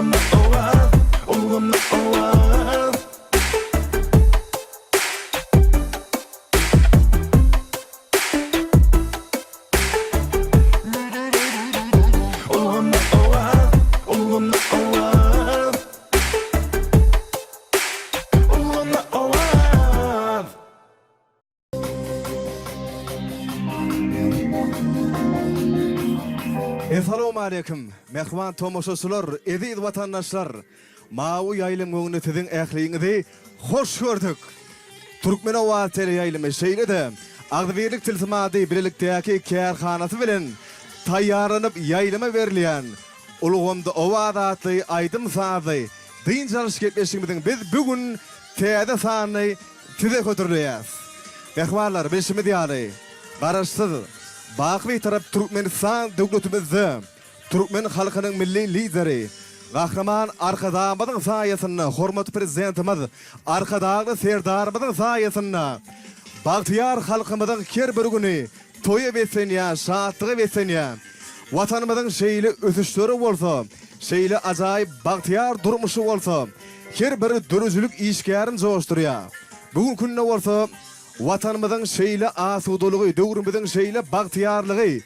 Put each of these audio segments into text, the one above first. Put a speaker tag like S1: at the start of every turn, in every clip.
S1: Ulgamda owaz, ulgamda owaz. Ulgamda owaz, ulgamda owaz. Ulgamda owaz.
S2: Essalawmaleýkim, mähriban tomaşaçylar, eziz watandaşlar! Mawy ýaýlym öňünde siziň ähliňizi hoş gördük! Türkmen owazy teleýaýlymy şeýle-de Agzybirlik tilsimady bilelikdäki kärhanasy bilen taýýarlanyp ýaýlyma berilýän Ulgamda owaz atly aýdym-sazly dynç alyş gepleşigimiziň biz bu gün täze sanyny size hödürleýäris. Mähribanlar, bilşimiz ýaly, Garaşsyz, baky Bitarap Türkmenistan döwletimizde türkmen halkynyň Milli Lideri Gahryman Arkadagymyzyň saýasynda, hormatly Prezidentimiz Arkadagly Serdarymyzyň saýasynda bagtyýar halkymyzyň her bir güni toýa beslenýär, şatlyga beslenýär. Watanymyzyň şeýle ösüşleri bolsa, şeýle ajaýyp bagtyýar durmuşy bolsa her bir döredijilik işgärini joşdurýar. Bu günki günde bolsa Watanymyzyň şeýle asudalygy, döwrümiziň şeýle bagtyýarlygy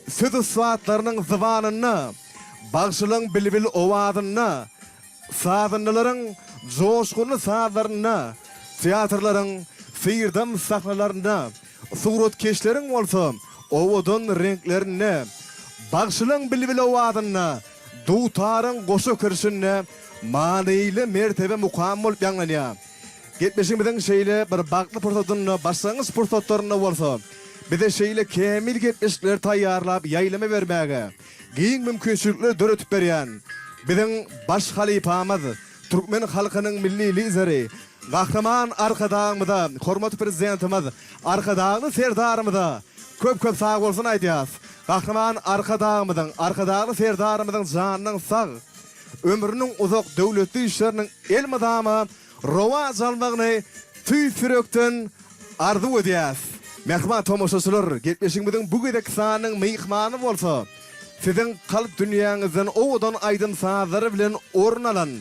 S2: söz ussatlarynyň zybanynda, bagşylaryň bilbil owazynda, sazandalaryň joşgunly sazlarynda, teatrlaryň syrdam sahnalarynda, suratkeşleriň bolsa owadan reňklerinde, bagşylaryň bilbil owazynda, dutaryň goşa kirşinde manyly mertebe mukam bolup ýaňlanýar. Gepleşigimiziň şeýle bir bagtly pursadynda, başlangyç pursatlarynda bolsa, bize şeýle kämil gepleşikleri taýýarlap ýaýlyma bermäge giň mümkinçilikler döredip berýän biziň baş halypamyz, türkmen halkynyň Milli Lideri Gahryman Arkadagymyza, hormatly Prezidentimiz Arkadagly Serdarymyza köp-köp sagbolsun aýdýas. Gahryman Arkadagymyzyň, Arkadagly Serdarymyzyň janynyň sag, ömrüniň uzak, döwletli işleriniň elmydama rowaç almagyny tüýs ýürekden arzuw edýäs. Mähriban tomaşaçylar, gepleşigimiziň bu gezekki sanynyň myhmany bolsa, siziň kalp dünýäňizden owadan aýdym-sazlary bilen orun alan,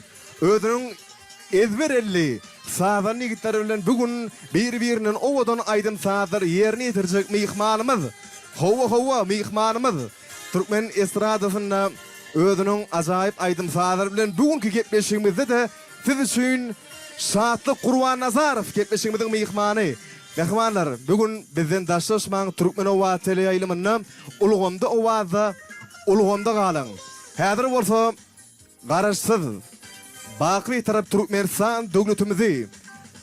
S2: özüniň ezber elli sazanda ýigitleri bilen bu gün bir-birinden owadan aýdym-sazlary ýerine ýetirjek myhmanymyz, hawa, hawa, myhmanymyz, türkmen estradasynda özüniň ajaýyp aýdym-sazlary bilen bu günki gepleşigimizde-de Siz üçin Şatlyk Gurbannazarow gepleşigimiziň myhmany. Mähribanlar, bu gün bizden daşlaşmaň Türkmen Owaz teleýaýlymynda Ulgamda owazda ulgamda galyň. Häzir bolsa Garaşsyz, baky Bitarap Türkmenistan döwletimizi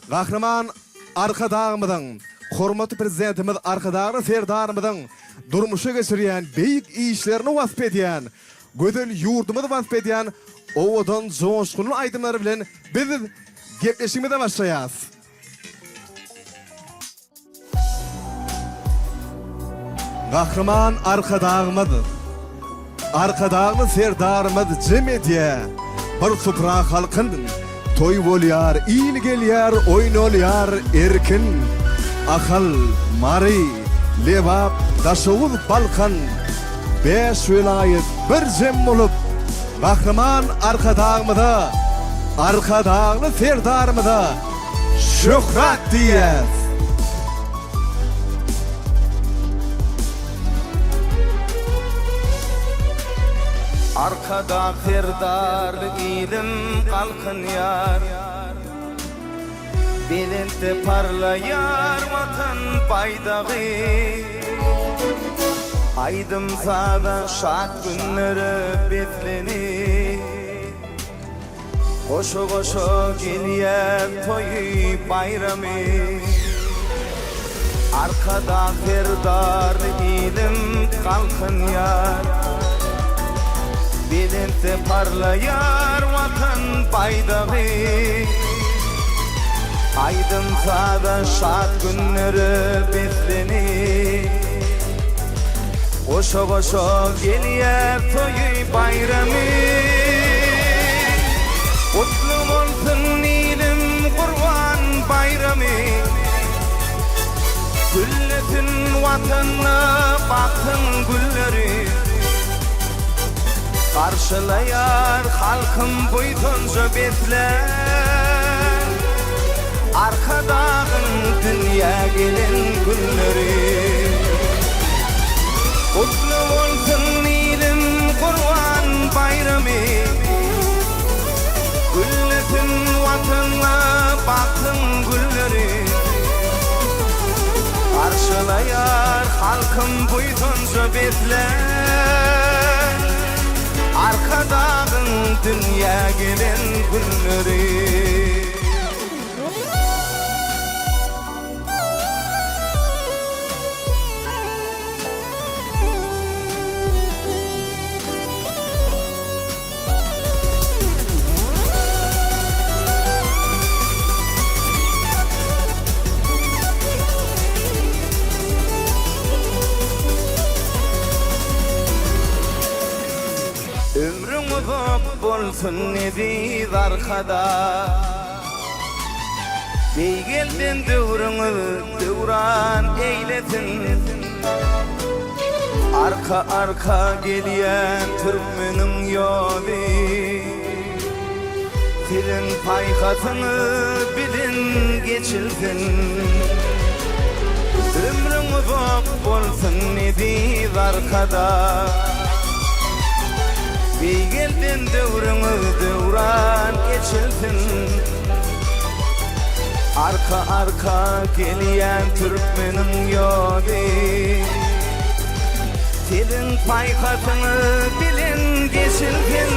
S2: Gahryman Arkadagymyzyň, hormatly Prezidentimiz Arkadagly Serdarymyzyň durmuşa geçirýän beýik işlerini wasp edýän Gözel ýurdumyzy wasp edýän owadan joşgunly aýdymlar bilen biz gepleşigimize başlaýas. Gahryman Arkadagymyz, Arkadagly Serdarymyz jem edýär bir supra halkyn, Toý bolýar, il gelýär, oýnalýar erkin. Ahal, Mary, Lebap, Daşoguz, Balkan, bäş welaýat bir jem bolup, Gahryman Arkadagymyza, Arkadagly Serdarymyza şöhrat diýýäs!
S3: Arkadag Serdarly ilim galkynýar, Belentde parlaýar Watan baýdagy. Aýdym-saza şat günlere beslenip, Goşa-goşa gelýär toýy, baýramy. Arkadag Serdarly ilim galkynýar. Belentde parlaýar Watan baýdagy. Aýdym-saza şat günlere beslenip. Goşa-goşa gelýär toýy, baýramy. Gutly bolsun ilim Gurban baýramy. Güllesin Watanda bagtyň gülleri. Garşylaýar halkym buýsanja besläp, Arkadagyň dünýä gelen günleri. Gutly bolsun ilim Gurban baýramy, Güllesin Watanda bagtyň gülleri. Garşylaýar halkym buýsanja besläp, Arkadagyň dünýä gelen günleri. Ömrüň uzak bolsun eziz Arkadag. Beýgelden döwrüňiz döwran eýlesin. Arka-arka gelýän türkmeniň ýoly. Siziň paýhasyňyz bilen geçilsin. Ömrüň uzak bolsun eziz Arkadag. Beýgelden döwrüňiz döwran eçilsin. Arka-arka gelýän türkmeniň ýoly. Siziň paýhasyňyz bilen geçilsin.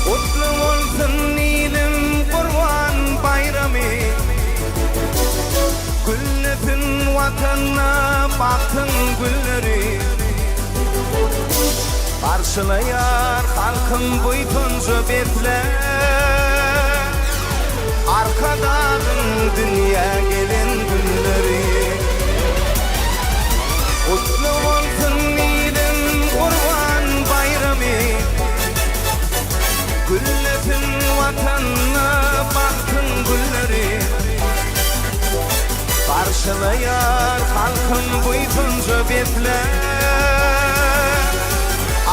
S3: Gutly bolsun ilim Gurban baýramy. Güllesin Watanda bagtyň gülleri. Garşylaýar halkym buýsanja besläp, Arkadagyň dünýä gelen günleri. Gutly bolsun iliň Gurban baýramy, Güllesin Watanda bagtyň gülleri. Garşylaýar halkym buýsanja besläp,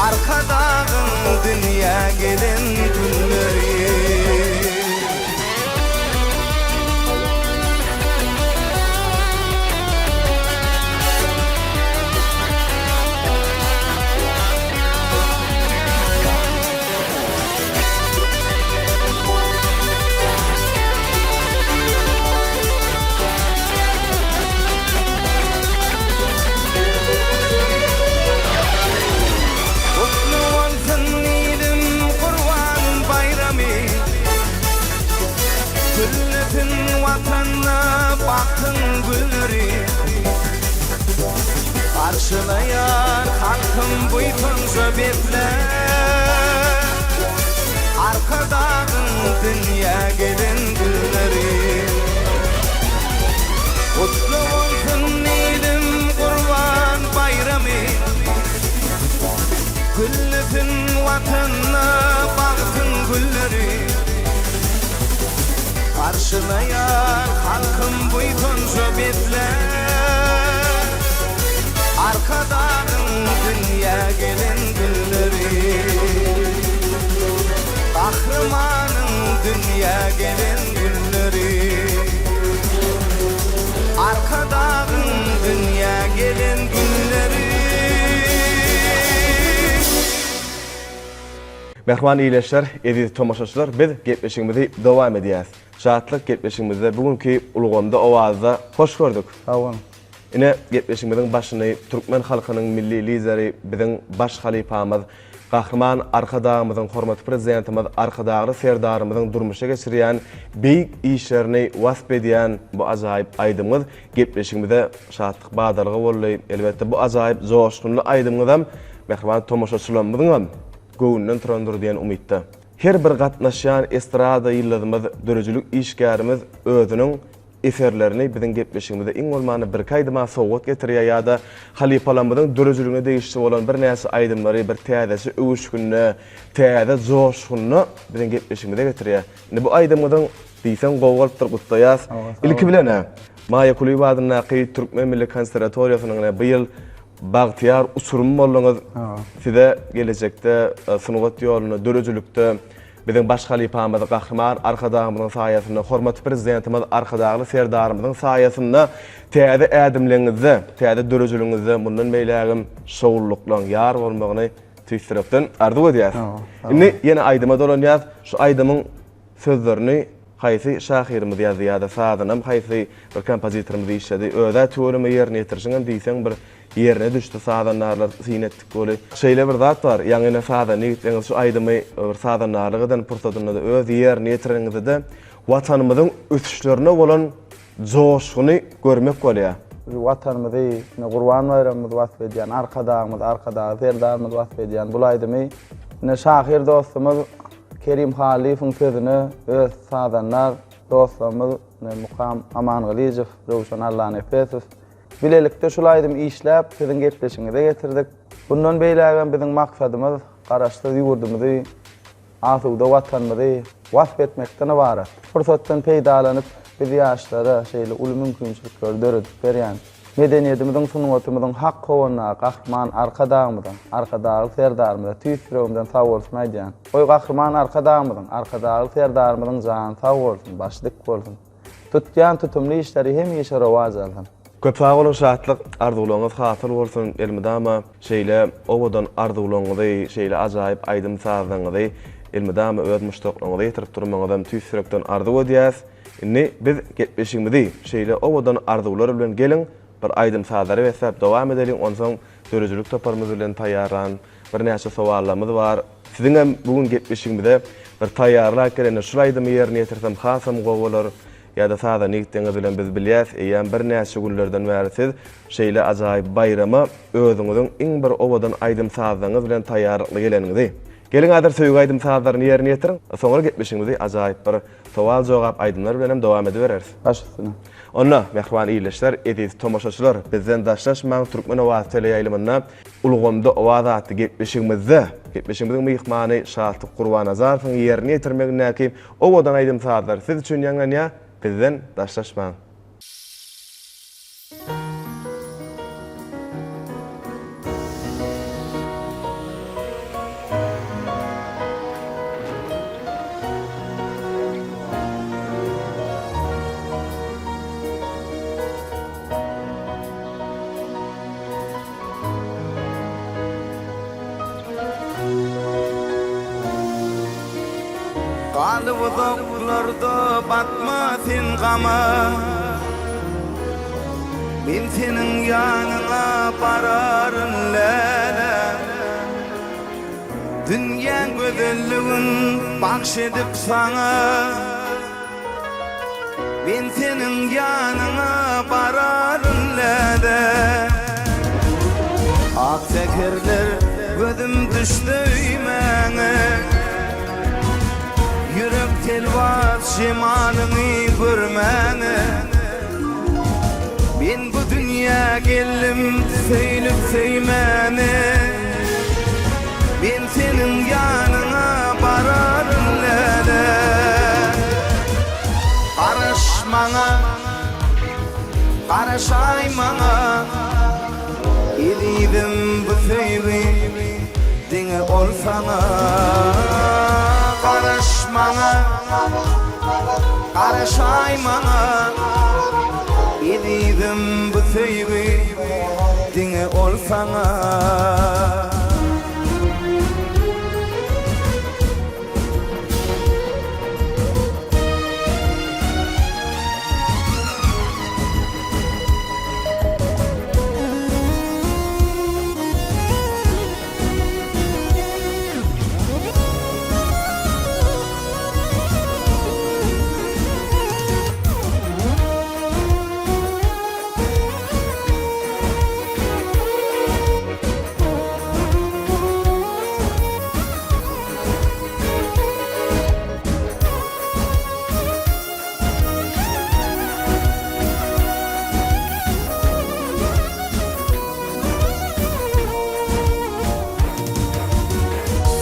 S3: Arkadagyň dünýä gelen günleri. Gutly bolsun ilim Gurban baýramy Güllesin Watanda bagtyň gülleri Garşylaýar halkym buýsanja besläp, Arkadagyň dünýä gelen günleri. Gutly bolsun ilim Gurban baýramy, Güllesin Watanda bagtyň gülleri. Garşylaýar halkym buýsanja besläp, Arkadagyň dünýä gelen günleri. Gahrymanyň dünýä gelen günleri. Arkadagyň dünýä gelen günleri.
S2: Mähriban ildeşler, eziz tomaşaçylar, biz gepleşigimizi dowam edýäs. Şatlyk gepleşigimizde bu günki Ulgamda owazda hoş gördük.
S4: Sag boluň.
S2: Ine, gepleşigimiziň başyny türkmen halkynyň Milli Lideri, biziň baş halypamyz, Gahryman Arkadagymyzyň, hormatly Prezidentimiz Arkadagly Serdarymyzyň durmuşa geçirýän beýik işlerini wasp edýän bu ajaýyp aýdymyňyz gepleşigimize şatlyk badalga boldy. Elbetde, bu ajaýyp joşgunly aýdymyňyzam mähriban tomaşaçylarymyzyňam göwnünden turandyr diýen umytda. Her bir gatnaşýan estrada ýyldyzymyz, döredijilik işgärimiz özüniň eserlerini biziň gepleşigimize iň bolmanda birki aýdyma sowgat getirýär ýa-da halypalarymyzyň döredijiligine degişli bolan birnäçe aýdymlary bir täzeçe öwüşginde, täze joşgunda biziň gepleşigimize getirýär. Indi bu aýdymyňyzyň diýseň gowy bolupdyr, gutlaýas. Ilki bilen-ä, Maýa Kulyýewa adyndaky Türkmen milli konserwatoriýasynyň ine bu ýyl.
S4: bagtyýar uçurym bolduňyz. Size gelejekde sungat ýolunda, döredijilikde biziň baş halypamyz Gahryman Arkadagymyzyň saýasynda, hormatly Prezidentimiz Arkadagly Serdarymyzyň saýasynda täze ädimleriňizde, täze döredijiligiňizde mundan beýlägem şowlulyklaryň ýar bolmagyny tüýs ýürekden arzuw edýäris. Indi ýene aýdyma dolanýas. Şu aýdymyň sözlerini haýsy şahyrymyz ýazdy ýa-da sazynam haýsy bir kompozitorymyz işledi? Öz-ä tüweleme ýerine ýetirişiňem diýseň bir ýerine düşdi sazandarlar syn etdik weli. Şeýle bir zat bar, ýaňy ine sazanda ýigitleňiz şu aýdymy bir sazandarlyk eden pursatynda-da öz ýerine ýetireniňizde-de Watanymyzyň ösüşlerine bolan joşguny görmek bolýar.
S5: Biz Watanymyzy, ine Gurban baýramymyzy wasp edýän Arkadagymyz, Arkadagly Serdarymyzy wasp edýän bul aýdymy ine şahyr dostumyz Kerim Hallyýewiň sözüne öz sazandar dostlarymyz ine Mukam Amangylyjow, Röwşen Allanepesow bilelikde şul aýdymy işläp siziň gepleşigiňize getirdik. Bundan beýlägem biziň maksadymyz Garaşsyz ýurdumyzy asuda Watanymyzy wasp etmekden ybarat. Pursatdan peýdalanyp, biz ýaşlara şeýle uly mümkinçilikleri döredip berýän, medeniýetimiziň, sungatymyzyň hak howandary Gahryman Arkadagymyza, Arkadagly Serdarymyza tüýs ýüregimden sagbolsun aýdýan. Goý, Gahryman Arkadagymyzyň, Arkadagly Serdarymyzyň jany sag bolsun, başy dik bolsun! Tutýan tutumly işleri hemişe rowaç alsyn!
S4: Köp sag boluň Şatlyk arzuwlaryňyz hasyl bolsun elmydama şeýle owadan arzuwlaryňyzy şeýle ajaýyp aýdym sazlaryňyzy elmydama öz muşdaklaryňyza ýetirip durmagyňyzam tüýs ýürekden arzuw edýäs indi biz gepleşigimizi şeýle owadan arzuwlar bilen geliň bir aýdym sazlara besläp dowam edeliň onsoň döredijilik toparymyz bilen taýýarlan Birnäçe sowallarymyz bar. Siziňem bu gün gepleşigimize bir taýýarlap gelende şul aýdymy ýerine ýetirsem hasam gowy bolar ýa-da sazanda ýigitleňiz bilen biz bilýäs eýýäm birnäçe günlerden bäri siz şeýle ajaýyp baýrama özüňiziň iň bir owadan aýdym-sazlaryňyz bilen taýýarlykly geleniňizi. Geliň häzir söýgi aýdym-sazlaryny ýerine ýetiriň. Soňra gepleşigimizi ajaýyp bir sowal-jogap aýdymlar bilenem dowam edibereris.
S5: Baş üstüne.
S4: Onda, mähriban ildeşler, eziz tomaşaçylar, bizden daşlaşmaň, Türkmen owazy teleýaýlymynda Ulgamda owaz atly gepleşigimizde, gepleşigimiziň myhmany Şatlyk Gurbannazarowyň ýerine ýetirmegindäki owadan aýdym-sazlar siz üçin ýaňlanýar, bizden daşlaşmaň!
S3: Galyp uzaklarda batma sen gama Men seniň ýanyňa bararyn läle Dünýäň gözelligin bagş edip saňa Men seniň ýanyňa bararyn läle. Ak säherler gözüm düşse öýmäňe. Ýürek telwas jemalyňy görmäne. Men bu dünýä geldim söýlüp söýmäne. Men seniň ýanyňa bararyn läle. Garaş maňa, garaşaý maňa. Ezizim bu söýgi diňe ol saňa. Garaş maňa, garaşaý maňa. Ezizim bu söýgi diňe ol saňa.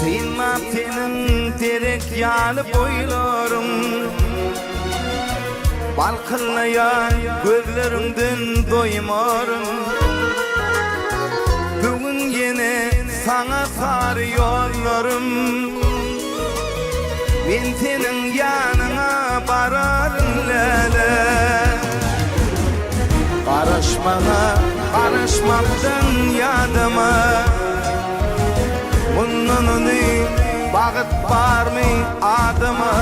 S3: Synlap seniň derek ýaly boýlaryň, Balkyllaýan gözleriňden doýmaryn. Saňa sary ýollarym. Men seniň ýanyňa bararyn läle. Garaş maňa, garaşmakdan ýadama. Mundan uly bagt barmy adama?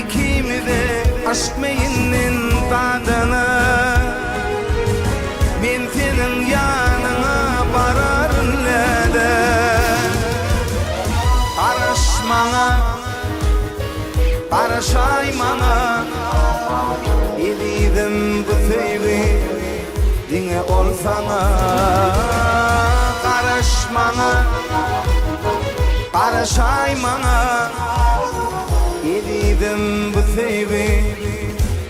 S3: Ikimize yşk meýinden dadana. Men seniň ýanyňa bararyn läle. Garaş maňa, garaşaý maňa. Ezizim bu söýgi diňe ol saňa. Garaş maňa, garaşaý maňa. Ezizim bu söýgi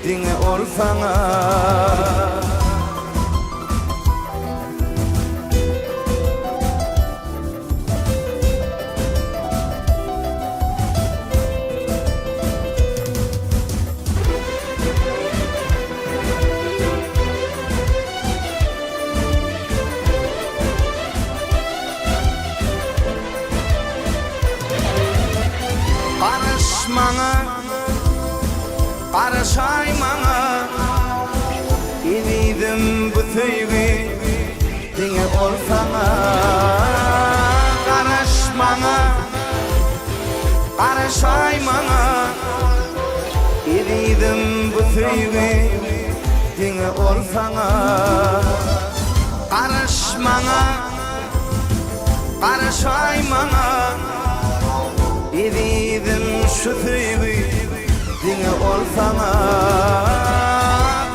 S3: Diňe ol saňa. Garaş maňa. Garaşaý maňa Ezizim bu söýgi diňe ol saňa Garaş maňa Garaşaý maňa Ezizim bu söýgi diňe ol saňa Garaş maňa Garaşaý maňa Ezizim şu söýgi diňe ol saňa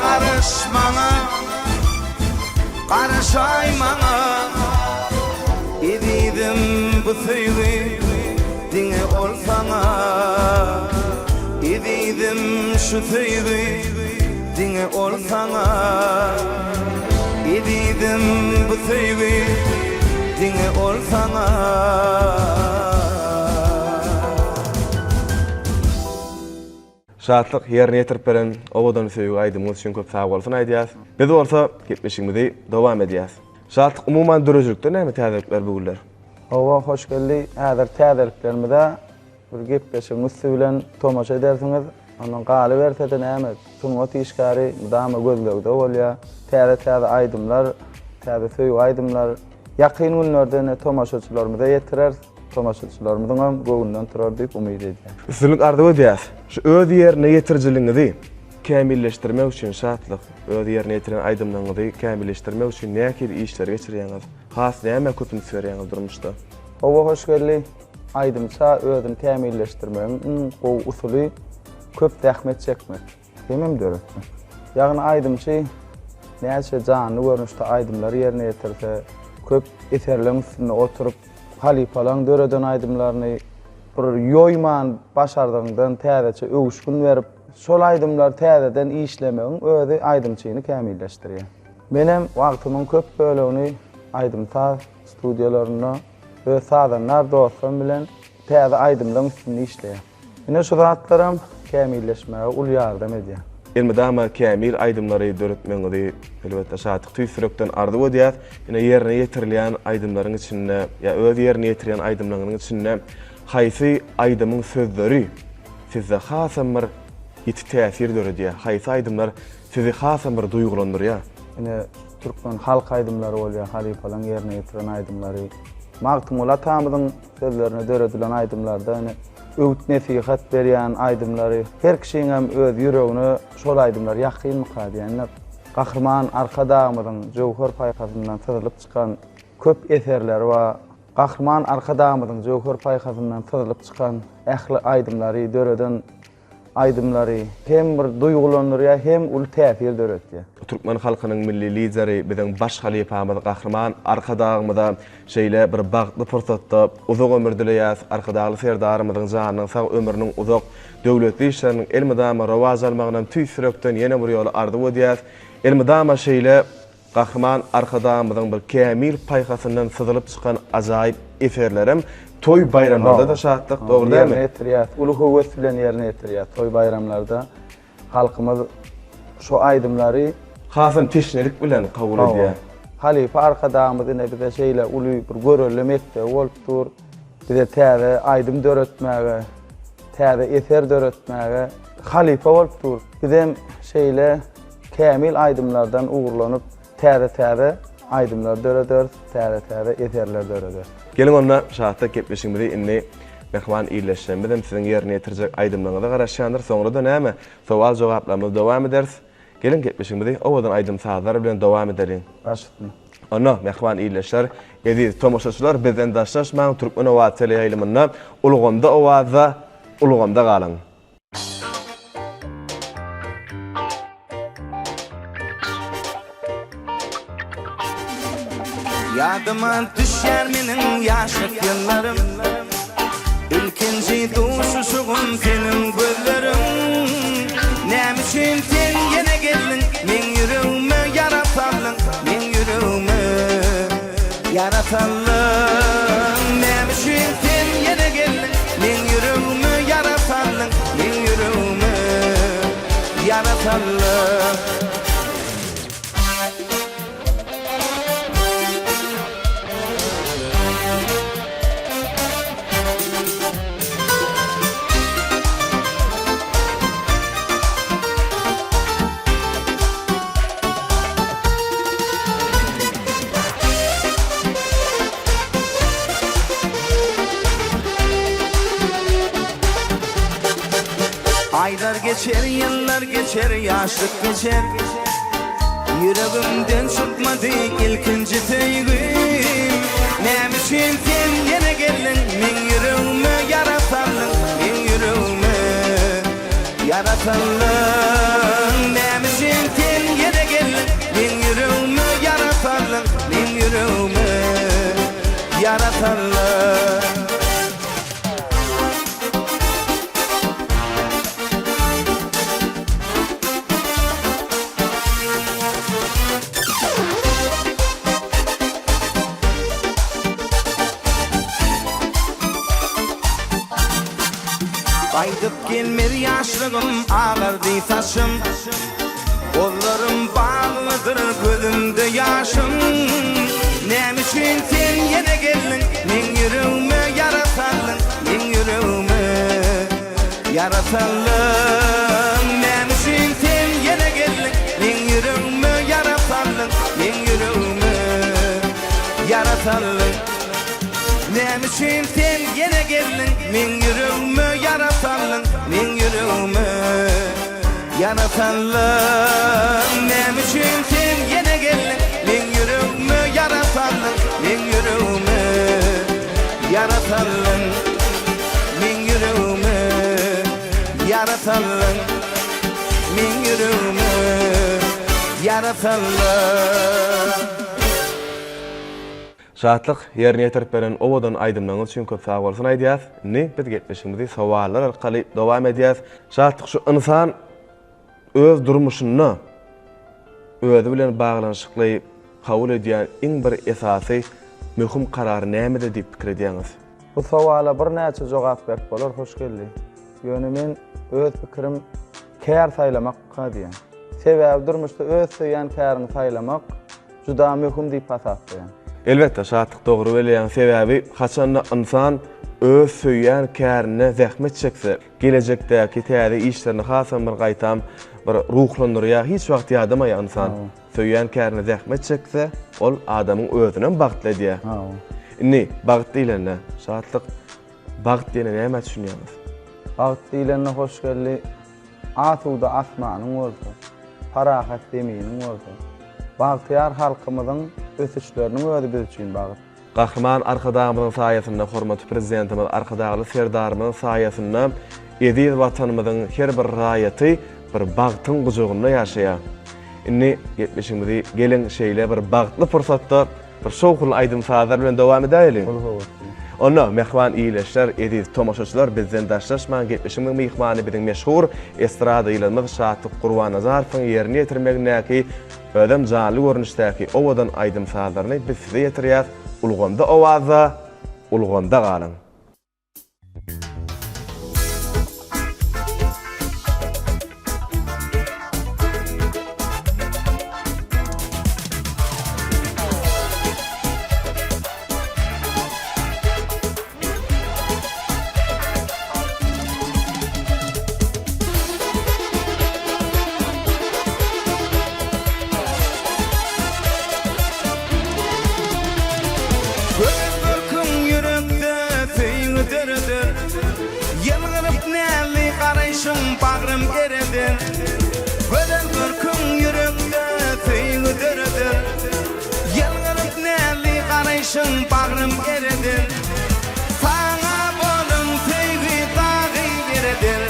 S3: Garaş maňa Garaşaý maňa Ezizim bu söýgi diňe ol saňa Ezizim şu söýgi diňe ol saňa Ezizim bu söýgi diňe ol saňa.
S4: Şatlyk ýerine ýetirip beren owadan söýgi aýdymyňyz üçin köp sagbolsun aýdýas. Biz bolsa gepleşigimizi dowam edýäs. Şatlyk umuman döredijilikde näme täzelikler bu günler?
S5: Hawa Hoşgeldi häzir täzeliklerimize bir gepleşigiň üsti bilen tomaşa edersiňiz. Ondan galyberse-de näme sungat işgäri mydama gözlegde bolýar. Täze-täze aýdymlar, täze söýgi aýdymlar ýakyn günlerde ine tomaşaçylarymyza ýetireris. Tomaşaçylarymyzyňam göwnünden turar diýip umyt edýän.
S4: Üstünlik arzuw edýäs. Şu öz ýerine ýetirijiligiňizi kämilleşdirmek üçin Şatlyk, öz ýerine ýetiren aýdymlaryňyzy kämilleşdirmek üçin nähili işleri geçirýäňiz? Has nämä köp üns berýäňiz durmuşda?
S5: Hawa Hoşgeldi, aýdymça özüni kämilleşdirmegiň iň gowy usuly köp zähmet çekmek. Hemem döretmek. Ýagny aýdymçy näçe janly görnüşde aýdymlary ýerine ýetirse, köp eserleň üstünde oturyp, halypalaryň döreden aýdymlaryny bir ýoýman başardygyňdan täzeçe öwüşgin berip, şol aýdymlary täzeden işlemegiň özi aýdymçyny kämilleşdirýär. Menem wagtymyň köp bölegini aýdym-saz studiýalarynda öz sazandar dostlarym bilen täze aýdymlaryň üstünde işleýän. Ine şu zatlaram kämilleşmäge uly ýardam edýär.
S4: Elmydama kämil aýdymlary döretmegiňizi elbetde Şatlyk tüýs ýürekden arzuw edýäs. Ine ýerine ýetirilýän aýdymlaryň içinde ýa öz ýerine ýetirýän aýdymlaryňyzyň içinde haýsy aýdymyň sözleri sizde hasam bir ýiti täsir döredýär? Haýsy aýdymlar sizi hasam bir duýgulandyrýar?
S5: Ine türkmen halk aýdymlary bolýar, halypalaryň ýerine ýetiren aýdymlary. Magtymguly atamyzyň Sözlerine döredilen aýdymlarda ine öwüt-nesihat berýän aýdymlary her kişiňem öz ýüregine şol aýdymlar ýakynmyka diýýän. Ine Gahryman Arkadagymyzyň jöwher paýhasyndan syzylyp çykan köp eserleri bar. Gahryman Arkadagymyzyň jöwher paýhasyndan syzylyp çykan ähli aýdymlary döreden Aýdymlary hem bir duýgulandyrýar hem uly täsir döretýär.
S4: Türkmen halkynyň Milli Lideri biziň baş halypamyz Gahryman Arkadagymyza şeýle bir bagtly pursatda uzak ömür dileýäs. Arkadagly Serdarymyzyň janynyň sag, ömrüniň uzak, döwletli işleriniň elmydama rowaç almagynam tüýs ýürekden ýene bir ýola arzuw edýäs. Elmydama şeýle Gahryman Arkadagymyzyň bir kämil paýhasyndan syzylyp çykan ajaýyp eserlerem toý baýramlarda-da şatlyk, dogry dälmi?
S5: Ýerine ýetirýäs, uly höwes bilen ýerine ýetirýäs toý-baýramlarda. Halkymyz şu aýdymlary
S4: Hasam teşnelik bilen kabul edýär.
S5: Halypa Arkadagymyz ine bize şeýle uly bir görelde mekdebi bolup dur. Bize täze aýdym döretmäge, täze eser döretmäge halypa bolup dur. Bizem şeýle kämil aýdymlardan ugurlanyp täze-täze aýdymlar dörederis, täze-täze eserler dörederis.
S4: Geliň onda Şatlyk gepleşigimizi indi mähriban ildeşlerimizem siziň ýerine ýetirjek aýdymlaryňyza garaşýandyr. Soňra-da näme, sowal-jogaplarymyzy dowam ederis. Geliň gepleşigimizi owadan aýdym-sazlar bilen dowam edeliň.
S5: Baş üstüne.
S4: Onda, mähriban ildeşler, eziz tomaşaçylar bizden daşlaşmaň, Türkmen owazy teleýaýlymynda Ulgamda owazda, ulgamda galyň!
S3: Ýadyma düşýär meniň ýaşlyk ýyllarym Ilkinji duşuşygym seniň gözleriň Näme üçin sen ýene geldiň Meň ýüregime ýara saldyň Meň ýüregime ýara saldyň Näme üçin sen ýene geldiň Meň ýüregime ýara saldyň Meň ýüregime ýara saldyň. Aýlar geçer, ýyllar geçer, ýaşlyk geçer. Ýüregimden çykmady ilkinji söýgim. Näme üçin sen ýene geldiň, meň ýüregime ýara saldyň, meň ýüregime ýara saldyň. Näme üçin sen ýene geldiň, meň ýüregime ýara saldyň, meň ýüregime ýara saldyň. Gaýdyp gelmez ýaşlygym, agardy saçym. Gollarym baglydyr, gözümde ýaşym. Näme üçin sen ýene geldiň, meň ýüregime ýara saldyň, meň ýüregime ýara saldyň. Näme üçin sen ýene geldiň, meň ýüregime ýara saldyň, meň ýüregime ýara saldyň. Näme üçin sen ýene geldiň, meň ýüregime ýara saldyň, meň ýüregime ýara saldyň. Näme üçin sen ýene geldiň, meň ýüregime ýara saldyň, meň ýüregime ýara saldyň, meň ýüregime ýara saldyň, meň ýüregime ýara saldyň.
S4: Şatlyk, ýerine ýetirip beren owadan aýdymlaryňyz üçin köp sagbolsun aýdýas. Indi biz gepleşigimizi sowallar arkaly dowam edýäs. Şatlyk şu ynsan öz durmuşynda özi bilen baglanyşykly kabul edýän iň bir esasy möhüm karary nämede diýip pikir edýäňiz?
S5: Bu sowala birnäçe jogap berip bolar Hoşgeldi. Ýöne men öz pikirim kär saýlamakka diýen. Sebäbi durmuşda öz söýýän käriňi saýlamak juda möhüm diýip hasaplaýan.
S4: Elbetde Şatlyk dogry belleýäň sebäbi haçanda ynsan öz söýýän kärinde zähmet çekse gelejekdäki täze işlerini hasam bir gaýtam bir ruhlandyrýar hiç wagt ýadamaýar ynsan söýýän kärinde zähmet çekse ol adamyň özünem bagtly edýär. Indi bagt diýlende Şatlyk bagt diýende nämä düşünýäňiz?
S5: Bagt diýlende Hoşgeldi Asuda asmanyň bolsa, parahat zeminiň bolsa, bagtyýar halkymyzyň ösüşleriniň özi biz üçin bagt.
S4: Gahryman Arkadagymyzyň saýasynda, hormatly Prezidentimiz Arkadagly Serdarymyzyň saýasynda eziz Watanymyzyň her bir raýaty bir bagtyň gujagynda ýaşaýar. Indi gepleşigimizi geliň şeýle bir bagtly pursatda Bir şowhunly aýdym-sazlar bilen dowam edäýeliň.
S5: Uly höwes bilen.
S4: Onda, mähriban ildeşler, eziz tomaşaçylar, bizden daşlaşmaň, gepleşigimiziň myhmany biziň meşhur estrada ýylymyz Şatlyk Gurbannazarowyň ýerine ýetirmegindäki, özem janly görnüşdäki owadan aýdym-sazlaryny biz size ýetirýäs. Ulgamda owazda, ulgamda galyň!
S3: Bakyşyň bagrym ereder. Saňa bolan söýgi dagy ereder.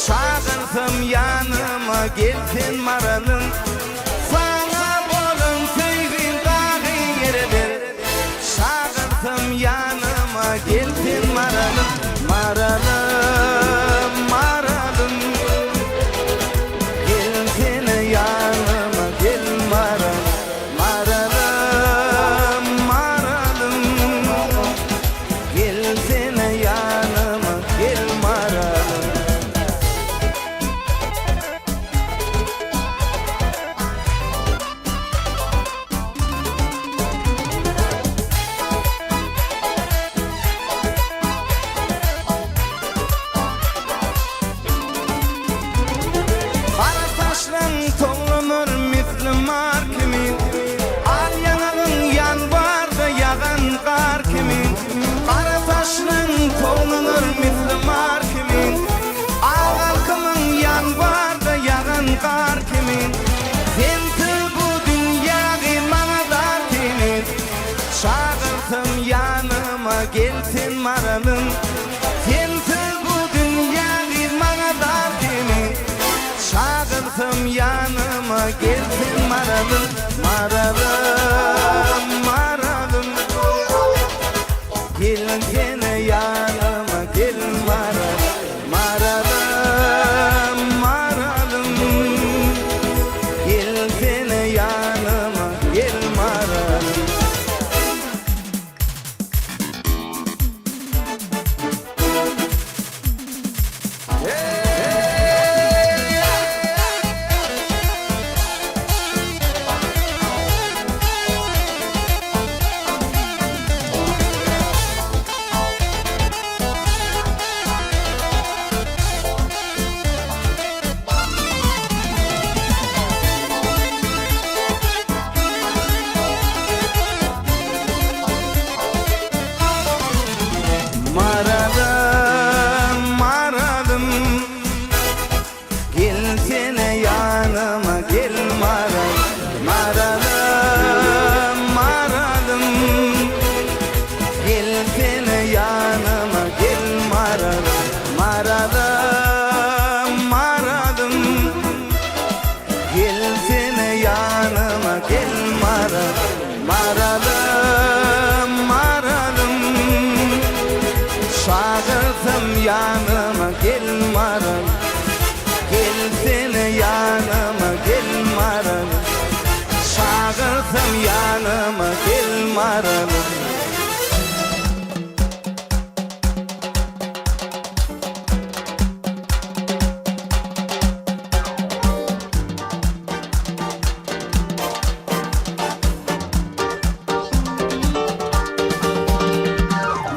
S3: Çagyrsam ýanyma gel sen maralym. Saňa bolan söýgi dagy ereder. Çagyrsam ýanyma gel sen maralym. Maralym, maralym. Gelsene ýanyma gel maralym. Maralym, maralym. Gelsene ýanyma gel maralym. Gara saçlaň towlanur misli mar kimin, Al ýaňagyň ýanwarda ýagan gar kimin. Gara saçlaň towlanur misli mar kimin, Ak alkymyň ýanwarda ýagan gar kimin. Sensiz bu dünýägi maňa dar kimin. Çagyrsam ýanyma gel sen maralym. Sensiz bu dünýä gyz maňa dar kimin. Çagyrsam ýanyma gel sen maralym. Maralym, maralym. Gelsene ýanyma gel maralym. Maralym, maralym. Gelsene ýanyma gel maralym. Maralym, maralym, Gelsene ýanyma gel maral, Maralym, maralym, Gelsene ýanyma gel maral, Maralym, maralym, Gelsene ýanyma gel maral, Maralym, maralym, Çagyrsam ýanyma gel maral, Gelsene ýanyma gel maral, Çagyrsam ýanyma gel maralym.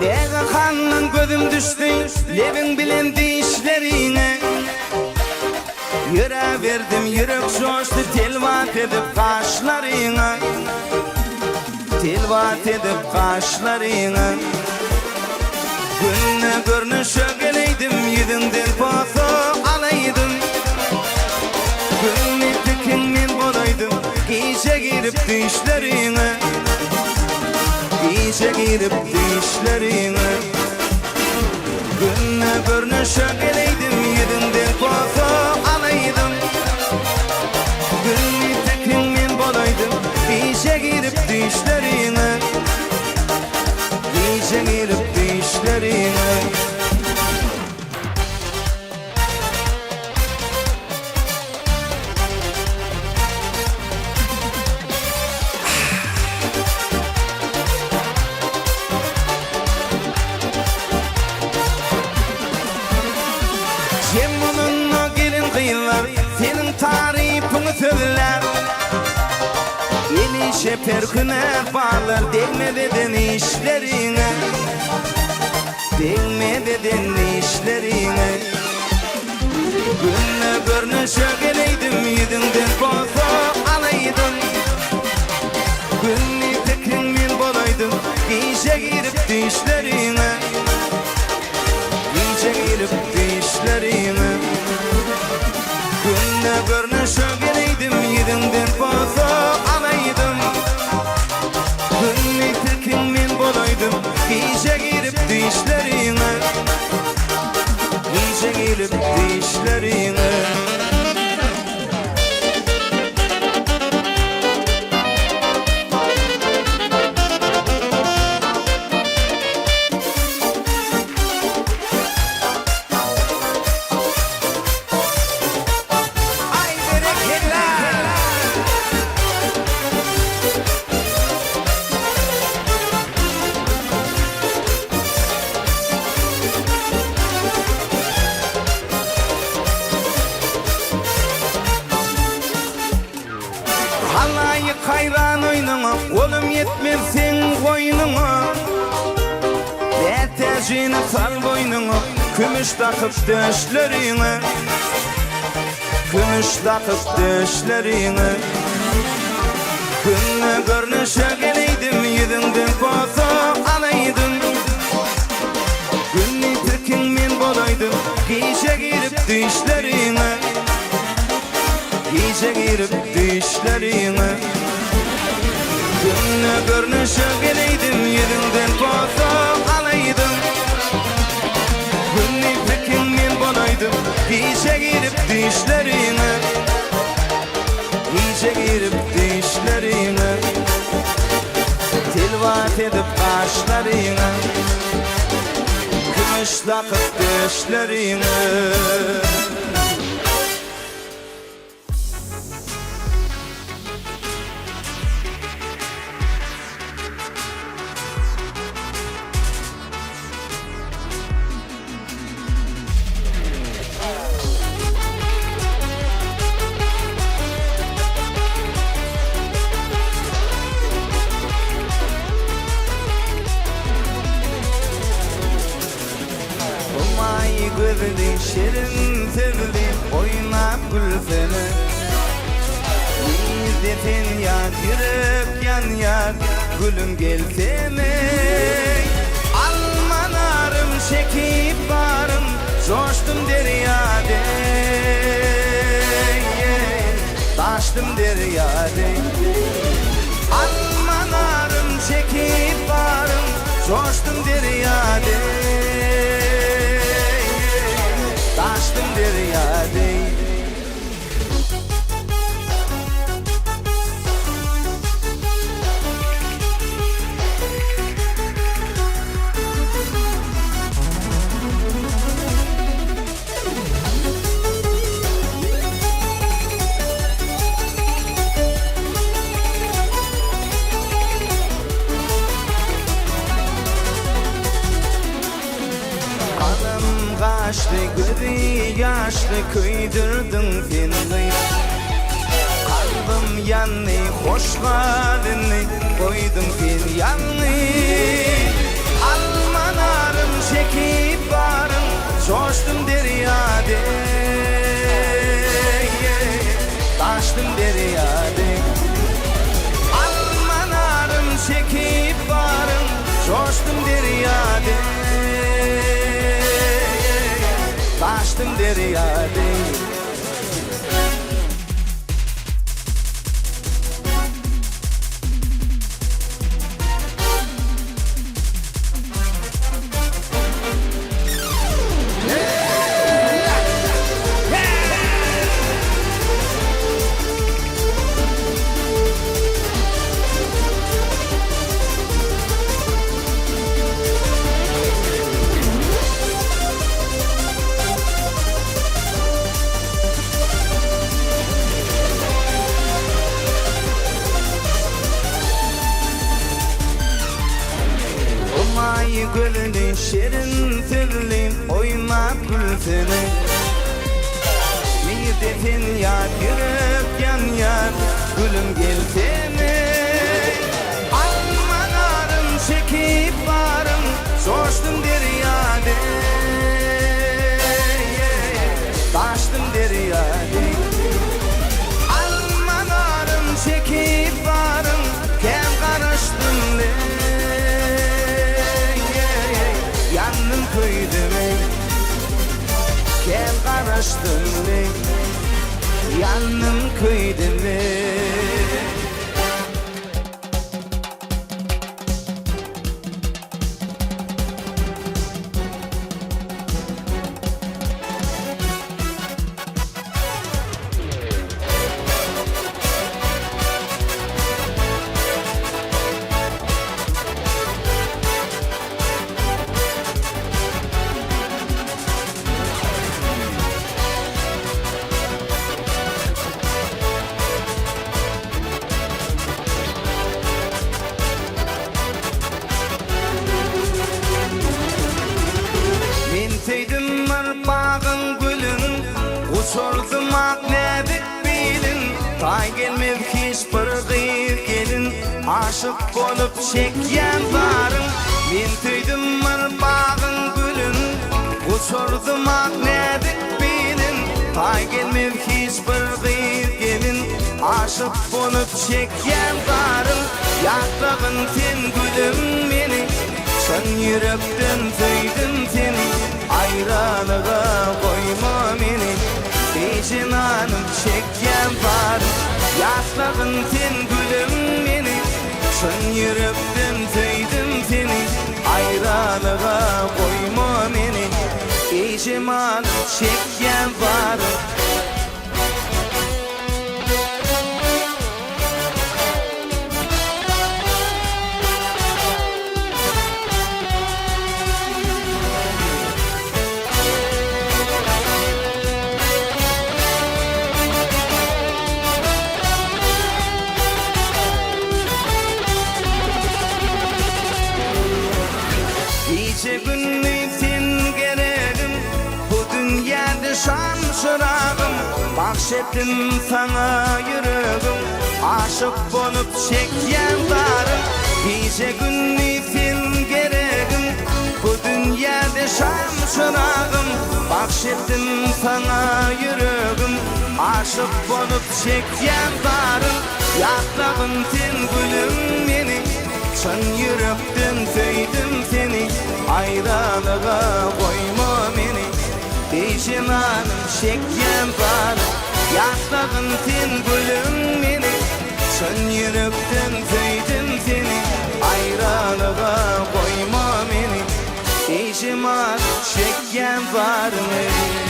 S3: Läge handan gözüm düşdi, Lebiň bilen dişleriňe. Ýöräberdim, ýürek joşdy, Telwat edip gaşlaryňa. Telwat edip gaşlaryňa. Günde görnüşe geleýdim, Ýüzüňden posa alaýdym. Günde tikiň men bolaýdym, Gije girip düýşleriňe. Gije girip düýşleriňe. Günde görnüşe geleýdim, Ýüzüňden posa alaýdym. Günde tikiň men bolaýdym, Gije girip düýşleriňe. Gije girip düýşleriňe. Jem bolanda gelin-gyzlar seniň tarypyňy sözlär. Eli çeper hünär barlar degmez eden işleriňe. Degmez eden işleriňe. Günde görnüşe geleýdim ýüzüňden posa alaýdym. Günde tekiň men bolaýdym gije girip düýşleriňe. Gije girip düýşleriňe. Günde görnüşe geleýdim ýüzüňden posa alaýdym. Günde tekiň. Meni sal boýnuňa, kümüş dakyp döşleriňe. Kümüş dakyp döşleriňe. Günde görnüşe geleýdim, ýüzüňden posa alaýdym. Günni tirkiň men bolaýdym, gije girip düýşleriňe. Gije girip düýşleriňe. Günde görnüşe geleýdim, ýüzüňden posa alaýdym. Günni tirkiň men bolaýdym, gije girip düýşleriňe. Gije girip düýşleriňe. Telwas edip gaşlaryňa. Kümüş dakyp döşleriňe. Humaý gözli, şirin sözli, oýnap gülsene. Nirde sen ýar, ýürek ýanýar, gülüm gelsene. Alma narym, çekip barym, joşdum derýa deý, daşdym derýa deý. Alma narym, çekip barym, Joşdum derýa deý, Daşdym derýa deý. Galam gaşly, gözi ýaşly köýdürdiň sen gyz. Kalbym ýandy, hoş gal indi, goýduň sen ýalňyz. Alma narym çekip baryn, joşdum derýa deý, daşdym derýa deý. Alma narym çekip baryn, joşdum derýa deý, daşdym derýa deý. Humaý gözli, şirin sözli, oýnap gülsene. Nirde sen ýar, ýürek ýanýar, gülüm gelsene. Alma narym çekip barym, joşdum derýa deý, daşdym derýa deý. Alma narym çekip barym, kän garaşdym leý, ýandym köýdüm eý. Kän garaşdym leý, ýandym köýdüm eý. Men söýdüm bir bagyň gülün, Guçurdym ak näzik bilin, Taý gelmez hiç bir gyz gelin, Aşyk bolup çekýän zaryn. Men söýdüm bir bagyň gülün. Gowşurdym ak näzik bilin, Taý gelmez hiç bir gyz gelin. Aşyk bolup çekýän zaryn, Ýatlagyn sen gülüm meni. Çyn ýürekden söýdüm seni, Aýralyga goýma meni. Eý jenanym çekýän zaryn, Ýatlagyn sen gülüm meni. Çyn ýürekden söýdüm seni, Aýralyga goýma meni. Eý jemanym çekýän zaryn. Gije-gündiz sen geregim, Bu dünýäde şam çyragym, Bagş etdim saňa ýüregim, Aşyk bolup çekýän zarym. Gije-gündiz sen geregim, Bu dünýäde şam çyragym, Bagş etdim saňa ýüregim, Aşyk bolup çekýän zarym. Ýatlagyn sen gülüm meni, Çyn ýürekden söýdüm seni, Aýralyga goýma meni. Eý jenanym çekýän zarym, Ýatlagyn sen gülüm meni, Çyn ýürekden söýdüm seni, Aýralyga goýma meni. Eý jemanym çekýän zarym eý.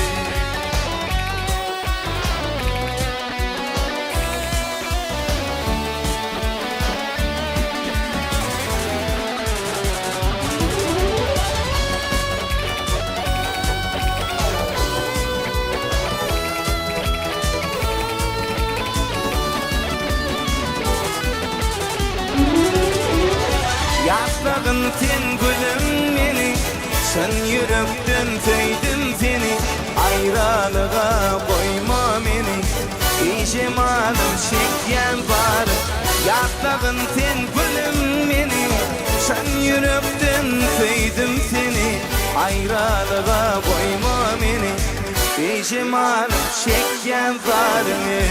S3: Ýatlagyn sen gülüm meni, Çyn ýürekden söýdüm seni, Aýralyga goýma meni. Eý jemalym çekýän zarym, Ýatlagyn sen gülüm meni, Çyn ýürekden söýdüm seni, Aýralyga goýma meni. Eý jemalym çekýän zarym eý.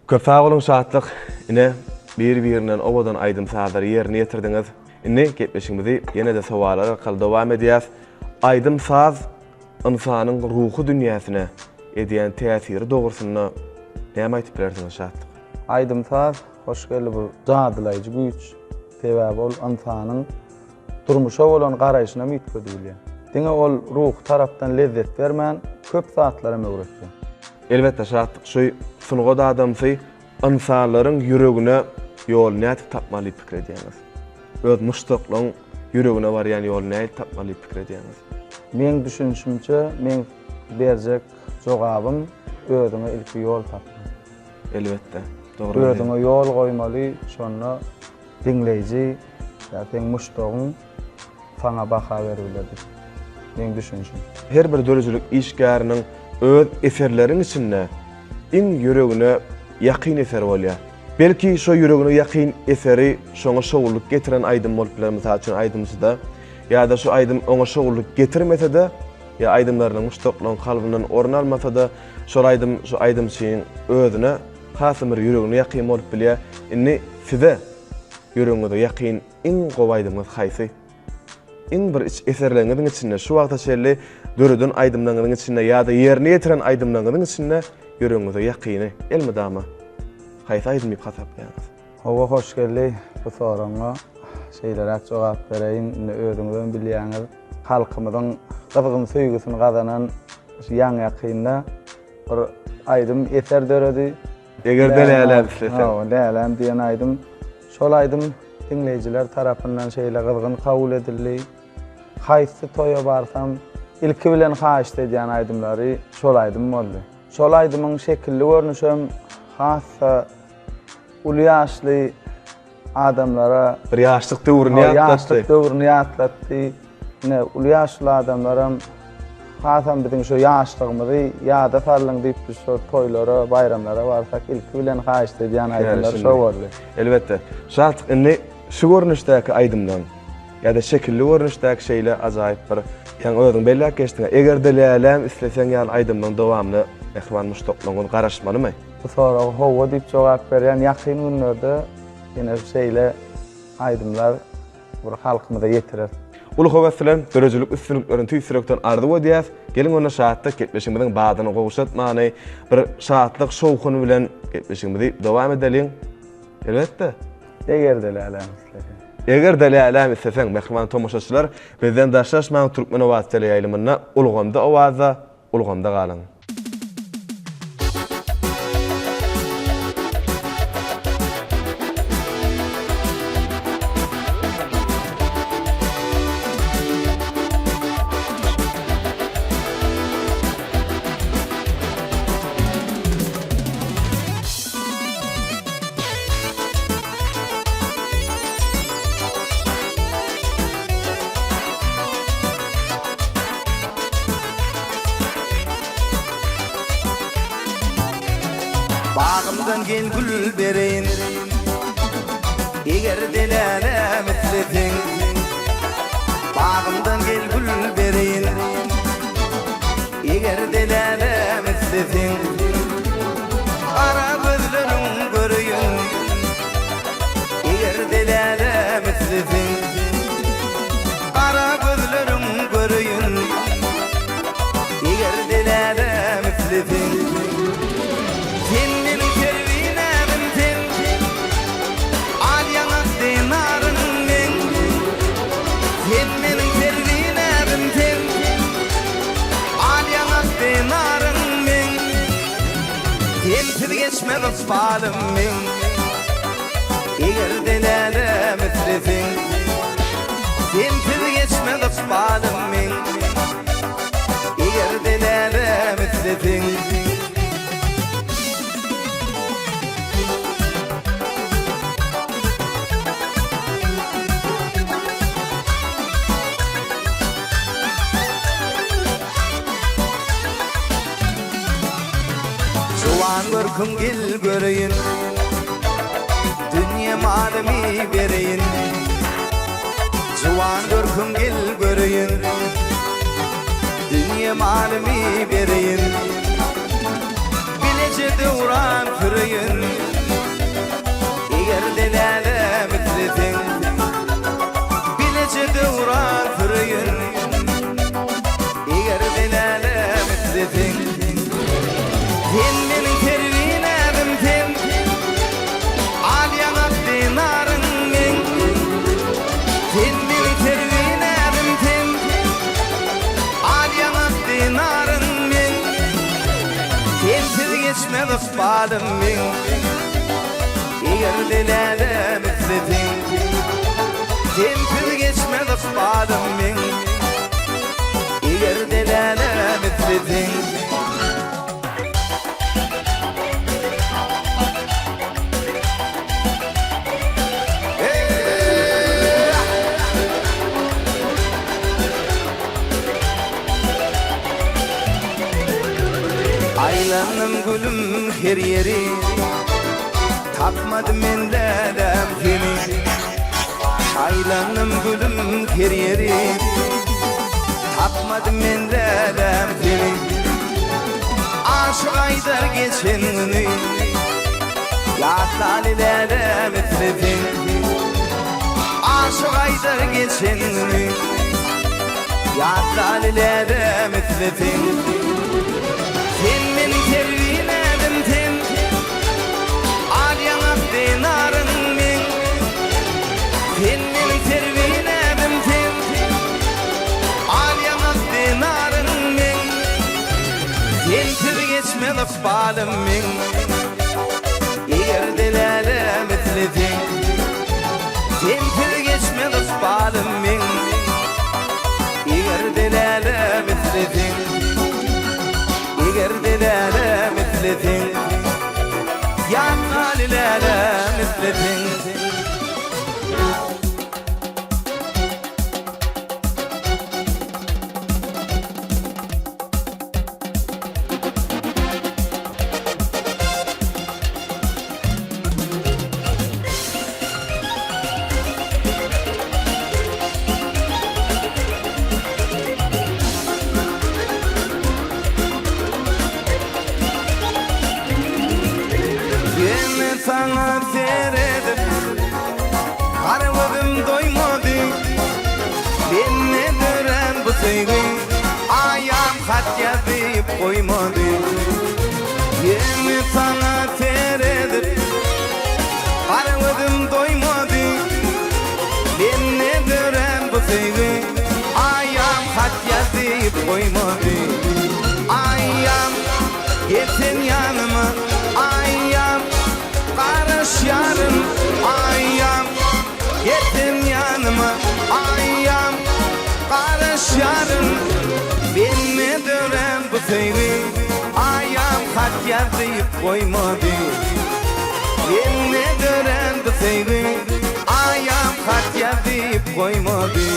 S4: Köp sag boluň Şatlyk. Ine, bir-birinden owadan aýdym-sazlary ýerine ýetirdiňiz. Indi gepleşigimizi ýene-de sowallar arkaly dowam edýäs. Aýdym-saz ynsanyň ruhy dünýäsine edýän täsiri dogrusynda näme aýdyp bilersiňiz Şatlyk?
S5: Aýdym-saz, hoş geldi bu jadylaýjy güýç. Sebäbi ol ynsanyň durmuşa bolan garaýşynam üýtgedip bilýär. Diňe ol ruhy tarapdan lezzet bermän, köp zatlaram öwretýär.
S4: Elbetde Şatlyk şu sungat adamsy ynsanlaryň ýüregine ýol nädip tapmaly diýip pikir edýäňiz? Öz muşdaklaň ýüregine barýan ýoly nädip tapmaly diýip pikir edýäňiz?
S5: Meň düşünişimçe, meň berjek jogabym özüňe ilki ýol tapmak.
S4: Elbetde. Dogry.
S5: Özüňe ýol goýmaly, şonda Diňleýji ýa seň muşdagyň saňa baha berip biler diýip meň düşünişim.
S4: Her bir döredijilik işgäriniň öz eserleriň içinde iň ýüregine ýakyn eseri bolýar. Belki şo ýüregine ýakyn eseri şoňa şowlulyk getiren aýdym bolup biler mysal üçin aýdymçyda ýa-da şu aýdym oňa şowlulyk getirmese-de ýa aýdymlarynyň muşdaklaryň kalbyndan orun almasa-da şol aýdym şu aýdymçynyň özüne Hasam bir ýüregine ýakyn bolup bilýär. Indi size ýüregiňize ýakyn iň gowy aýdymyňyz haýsy? Iň bir iç eserleriňiziň içinde şu wagta çenli döreden aýdymlaryňyzyň içinde ýa-da ýerine ýetiren aýdymlaryňyzyň içinde ýüregiňize ýakyny elmydama haýsy aýdym diýip hasaplaýaňyz?
S5: Hawa Hoşgeldi bu soragyňa şeýleräk jogap bereýin, indi özüňizem bilýäňiz, halkymyzyň gyzgyn söýgüsini gazanan şu ýaňy-ýakynda Bir aýdym eser döredi.
S4: Eger-de Läläm isleseň.
S5: Hawa, Läläm diýen aýdym. Şol aýdym diňleýjiler tarapyndan şeýle gyzgyn kabul edildi. Haýsy toýa barsam, ilki bilen haýyşt edýän aýdymlary şol aýdym boldy. Şol aýdymyň şekilli görnüşem has-da uly ýaşly adamlara
S4: bir ýaşlyk döwrüni ýatlatdy.
S5: Ýaşlyk döwrüni ýatlatdy. Ine, uly ýaşly adamlaram hasam biziň şu ýaşlygymyzy ýada saldyň diýip biz şo toýlara, baýramlara barsak ilki bilen haýyşt edýän aýdymlar şo boldy.
S4: Elbetde. Şatlyk indi şu görnüşdäki aýdymdan. ýa-da şekilli görnüşdäki şeýle ajaýyp bir Ýaňy özüň belläp geçdiň, Eger-de läläm isleseň ýaly aýdymlaryň dowamyna mähriban muşdaklaryňyz garaşmalymy?
S5: Bu soraga hawa diýip jogap berýän. Ýakyn günlerde ýene şeýle aýdymlar bir halkymyza ýetirer.
S4: Uly höwes bilen döredijilik üstünliklerini tüýs ýürekden arzuw edýäs. Geliň onda şatlyk gepleşigimiziň badyny gowşatmany bir şatlyk şowhun bilen gepleşigimizi dowam edeliň. Elbetde.
S5: Eger-de läläm isleseň.
S4: Eger-de läläm isleseň, mähriban tomaşaçylar, bizden daşlaşmaň Türkmen owazy teleýaýlymynda Ulgamda owazda, ulgamda galyň.
S3: Bagymdan gel gül bereýin Eger-de läläm isleseň Bagymdan gel gül bereýin Eger-de läläm isleseň Gara gözleriň göreýin Eger-de läläm isleseň Gara gözleriň göreýin Eger-de läläm isleseň Sen meniň serwinäzim sen Al ýaňak denaryň meň Sen meniň serwinäzim sen Al ýaňak denaryň meň Sensiz geçmez ykbalym meň Eger-de läläm isleseň Sensiz geçmez ykbalym meň Eger-de läläm isleseň. Juwan görküň gel göreýin Dünýe malymy bereýin Juwan görküň gel göreýin Dünýe malymy bereýin Bileje döwran süreýin Eger-de läläm isleseň Bileje döwran süreýin Eger-de läläm isleseň Sen meniň serwinäzim sen Al ýaňak dinaryň meň Sen meniň serwinäzim sen Al ýaňak dinaryň meň Sensiz geçmez ykbalym meň Eger-de läläm isleseň Sensiz geçmez ykbalym meň Eger-de läläm isleseň. Aýlandym gülüm her ýeri Tapmadym men läläm seni Aýlandym gülüm her ýeri Tapmadym men läläm seni Aşyk aýdar geçen güni Ýatlaly läläm isleseň Aşyk aýdar geçen güni Ýatlaly läläm isleseň Sen meniň serwinädim sen Al ýaňak denaryň meň Sen meniň serwinädim sen Al ýaňak denaryň meň Sensiz geçmez ykbalym meň Eger-de läläm isleseň Sensiz geçmez ykbalym meň Eger-de läläm isleseň Eger-de läläm isleseň Ýatmaly läläm isleseň. söýgi Aýam hat ýazyp goýmady Ýene saňa seredip Gara gözüm doýmady Mende dörän bu söýgi Aýam hat ýazyp goýmady Aýam gel sen ýanyma Aýam garaşýaryn Aýam Gel sen ýanyma Aýam garaşýaryn Mende dörän bu söýgi Aýam hat ýaz diýip goýmady Mende dörän bu söýgi Aýam hat ýaz diýip goýmady.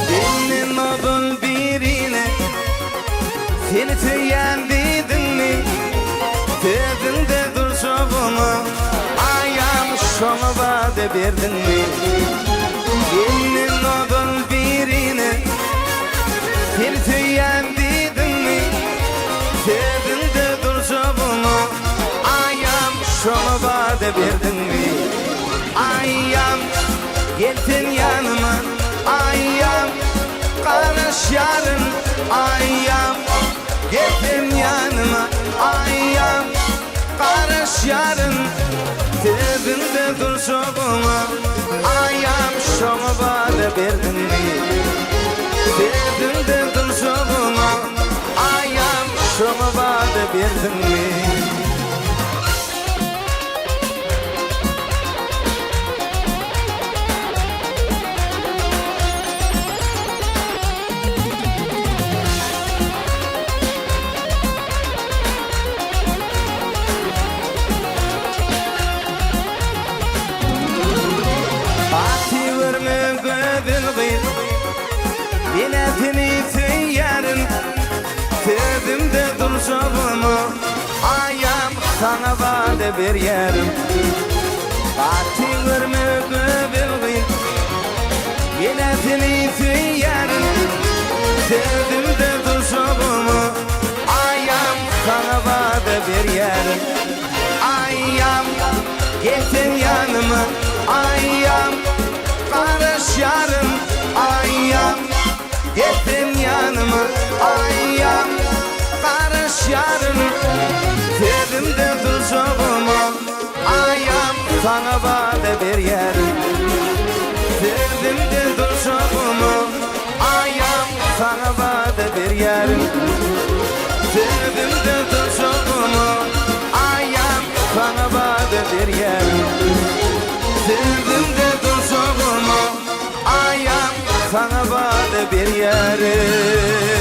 S3: Senden ozal birine Seni söýýän diýdiňmi? Sözüňde durjagyňa Aýam şoňa wada berdiňmi? Senden ozal birine Seni söýýän diýdiňmi? Sözüňde durjagyňa Aýam şoňa wada berdiňmi? Aýam gel sen ýanyma Aýam Garaşýaryn aýam Gel sen ýanyma aýam Garaşýaryn Sözüňde durjagyňa aýam Şoňa wada berdiňmi Sözüňde durjagyňa aýam Şoňa wada berdiňmi. Gaty görme gözel gyz, men-ä seni söýýärin, Sözümde durjagyma Aýam saňa wada berýärin Gaty görme gözel gyz Men-ä seni söýýärin Sözümde durjagyma Aýam saňa wada berýärin Aýam gel sen ýanyma Aýam garaşýaryn Aýam Gel sen ýanyma aýam garaşýaryn Sözümde durjagyma aýam saňa wada berýärin Sözümde durjagyma aýam saňa wada berýärin Sözümde durjagyma aýam saňa wada berýärin Sözümde durjagyma Aýam saňa wada berýärin.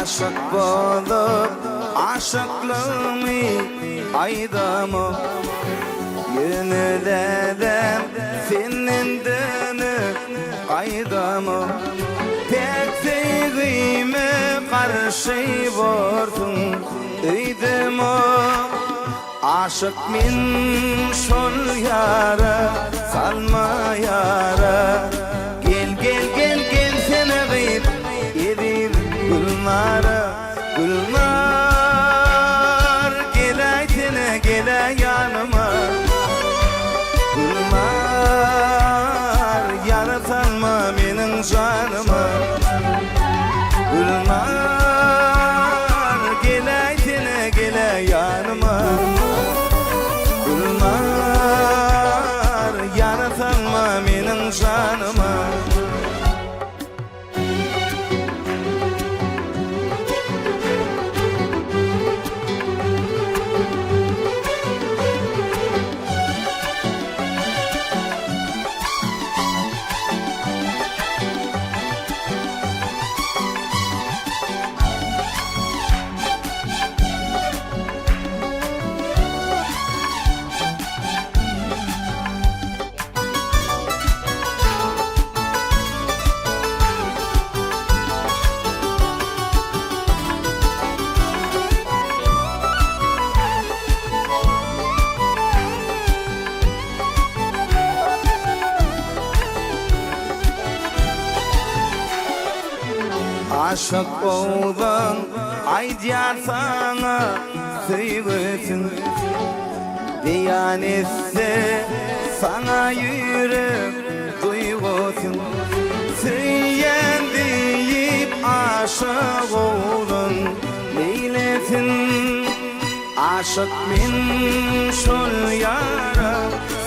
S3: Aşyk bolup aşyklygymy aýdamok Ýöne läläm senden dönüp gaýdamok Päk söýgime garşy borsuň öýdemok Aşyk men şol ýara salma ýara Gel gel gel gelsene gyz eziz Gülnara Gülnar geläýsene geläý ýanyma Gülnar ýara salma meniň janyma Gülnar geläýsene geläý ýanyma Gülnar ýara salma meniň janyma. Aşyk oglan aýdýar saňa söýgüsin Beýan etse saňa ýürek duýgusyn Söýýän diýip aşyk oglan neýlesin Aşyk men şol ýara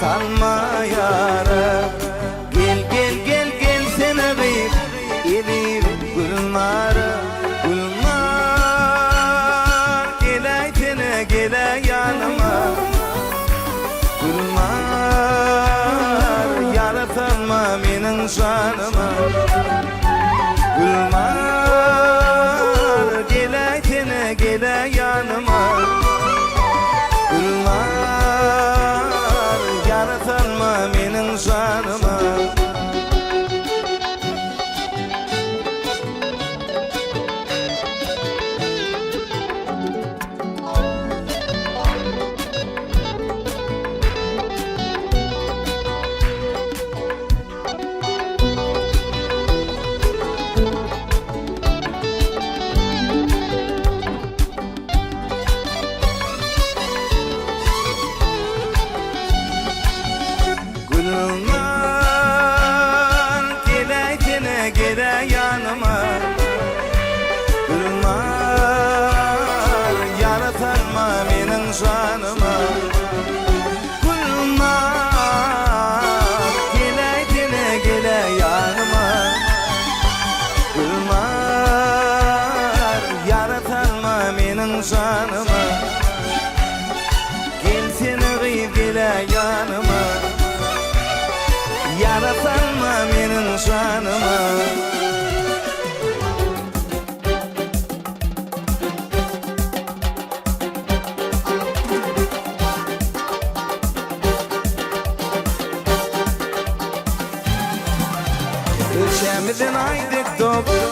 S3: salma ýara Gel gel gel gelsene gyz eziz Gülnara Gülnar geläýsene geläý ýanyma Gülnar ýara salma meniň janyma Gülnar geläýsene geläý ýanyma Gülnar ýara salma meniň janyma. Gülnar geläýsene geläý ýanyma Gülnar ýara salma meniň janyma Gülnar geläýsene geläý ýanyma Gülnar ýara salma meniň janyma Gelsene gyz geläý ýanyma Ýara salma meniň janyma. Köçämizden aý dek dogup,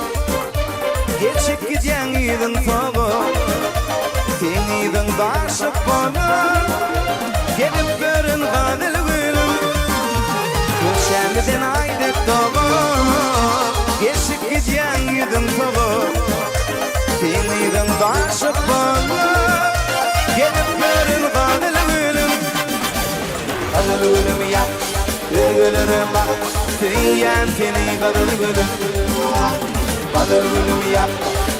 S3: Geçip gidýäň yzyň sogup. Seň yzyň daşyk bolup, Gezip ýörün gazyl gülüm. Köçämizden aý dek dogup, Geçip gidýäň ýüzüň sogup. Seň yzyň daşyk bolup, Gezip ýörün gazyl gülüm. Gyzyl gülüm ýak, özgelere bak, Söýýän seni gyzyl gülüm. Gyzyl gülüm ýak,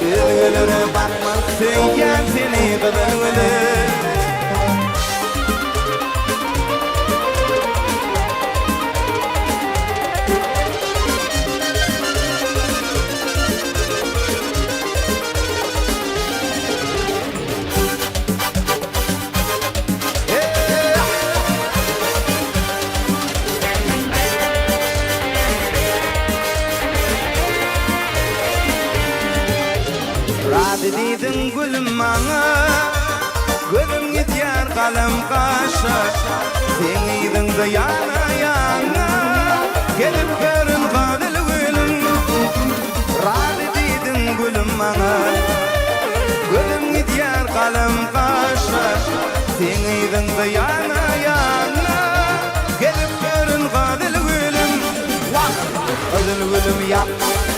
S3: özgelere bakma, Söýýän seni gyzyl gülüm. Razy diýdiň gülüm maňa, Gözüm gidýär galam gaşa. Seň yzyňda ýana-ýana, Gezip ýörün gazyl gülüm. Razy diýdiň gülüm maňa, Gözüm gidýär galam gaşa. Seň yzyňda ýana-ýana, Gezip ýörün gazyl gülüm. Wah, gyzyl gülüm ýak,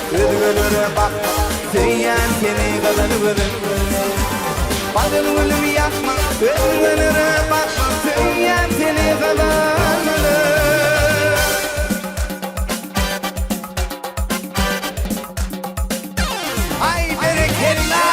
S3: Özgelere bakma, Söýýän seni gyzyl gülüm. Gyzyl gülüm ýakma, Özgelere bakma, Söýýän seni gyzyl gülüm. Aý berekella!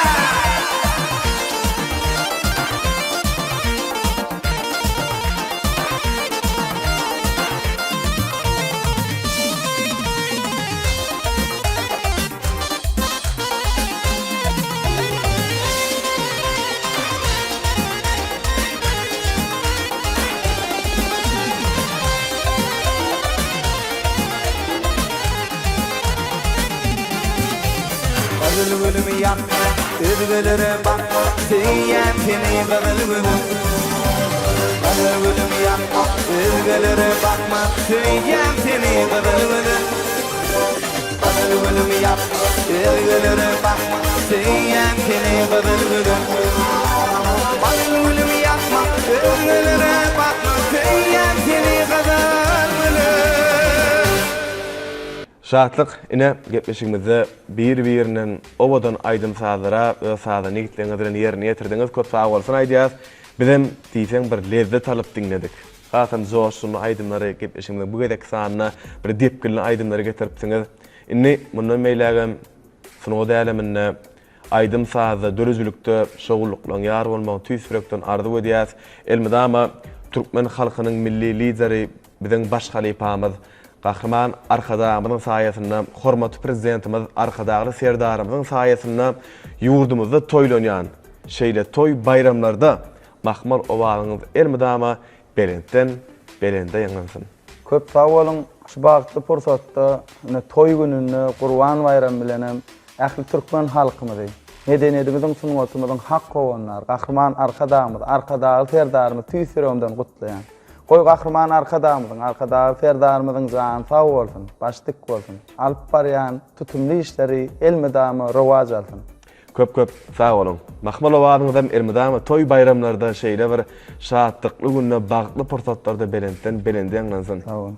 S3: Gyzyl gülümi ýakma, özgelere bakma, Söýýän seni gyzyl gülüm. Gyzyl gülümi ýakma, özgelere bakma, Söýýän seni gyzyl gülüm. Gyzyl gülümi ýakma, özgelere bakma, Söýýän seni gyzyl gülüm. Gyzyl gülümi ýakma, özgelere bakma, Söýýän seni gyzyl gülüm.
S4: Şatlyk, ine, gepleşigimizde bir-birinden owadan aýdym-sazlara öz sazanda ýigitleriňiz bilen ýerine ýetirdiňiz. Köp sagbolsun aýdýas. Bizem diýseň bir lezzet alyp diňledik. Hasam joşgunly aýdymlary gepleşigimiziň bu gezekki sanyna bir depginli aýdymlary getiripsiňiz. Indi mundan beýlägem sungat äleminde aýdym-sazda, döredijilikde şowlulyklaryň ýar bolmagyny tüýs ýürekden arzuw edýäs. Elmydama türkmen halkynyň Milli Lideri, biziň baş halypamyz Gahryman Arkadagymyzyň saýasynda, hormatly Prezidentimiz Arkadagly Serdarymyzyň saýasynda ýurdumyzda toýlanýan şeýle toý-baýramlarda mahmal owazyňyz elmydama belentden belende ýaňlansyn.
S5: Köp sag boluň şu bagtly pursatda ine toý gününde Gurban baýramy bilenem ähli türkmen halkymyzy, medeniýedimiziň sungatymyzyň hak howandary Gahryman Arkadagymyzy, Arkadagly Serdarymyzy tüýs ýüregimden gutlaýan. Goý Gahryman Arkadagymyzyň, Arkadagly Serdarymyzyň jany sag bolsun, başy dik bolsun, alyp barýan tutumly işleri elmydama rowaç alsyn.
S4: Köp köp sag boluň. Mahmal owazyňyzam elmydama toý baýramlarda şeýle bir şatlykly günde bagtly pursatlarda belentden belende ýaňlansyn.
S5: Sag boluň.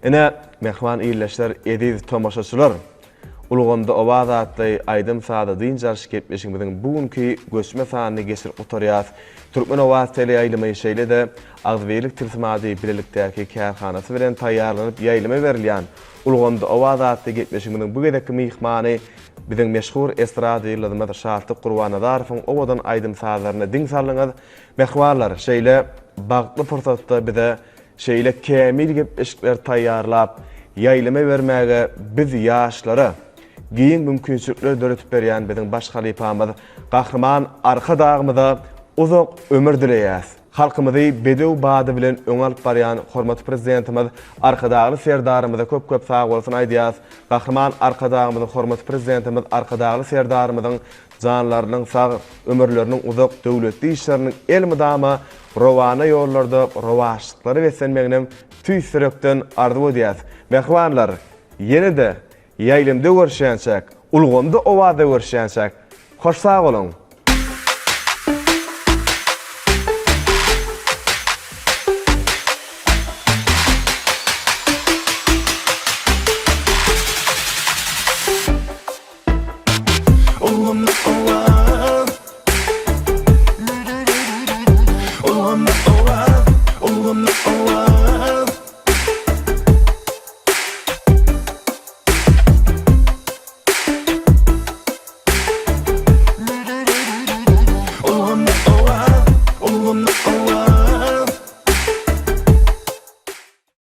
S4: Ine, mähriban ildeşler, eziz tomaşaçylar! Ulgamda owaz atly aýdym-sazly dynç alyş gepleşigimiziň bu günki göçme sanyny geçirip gutarýas. Türkmen owaz teleýaýlymy şeýle-de Agzybirlik tilsimady bilelikdäki kärhanasy bilen taýýarlanyp ýaýlyma berilýän Ulgamda owaz atly gepleşigimiziň bu gezekki myhmany Biziň meşhur estrada ýyldyzymyz Şatlyk Gurbannazarowyň owadan aýdym-sazlaryna diň saldyňyz. Mähribanlar, şeýle bagtly pursatda bize şeýle kämil gepleşikleri taýýarlap, ýaýlyma bermäge biz ýaşlara giň mümkinçilikler döredip berýän biziň baş halypamyz Gahryman Arkadagymyza uzak ömür dileýäs. Halkymyzy bedew bady bilen öňe alyp barýan hormatly Prezidentimiz Arkadagly Serdarymyza köp-köp sagbolsun aýdýas. Gahryman Arkadagymyzyň hormatly Prezidentimiz Arkadagly Serdarymyzyň janlarynyň sag, ömürleriniň uzak, döwletli işleriniň elmydama rowana ýollarda rowaçlyklara beslenmeginem tüýs ýürekden arzuw edýäs. Mähribanlar, ýene-de Ýaýlymda görüşýänçäk, ulgamda owazda görüşýänçäk, hoş sag boluň!
S1: Ulgamda owaz Ulgamda owaz Ulgamda owaz.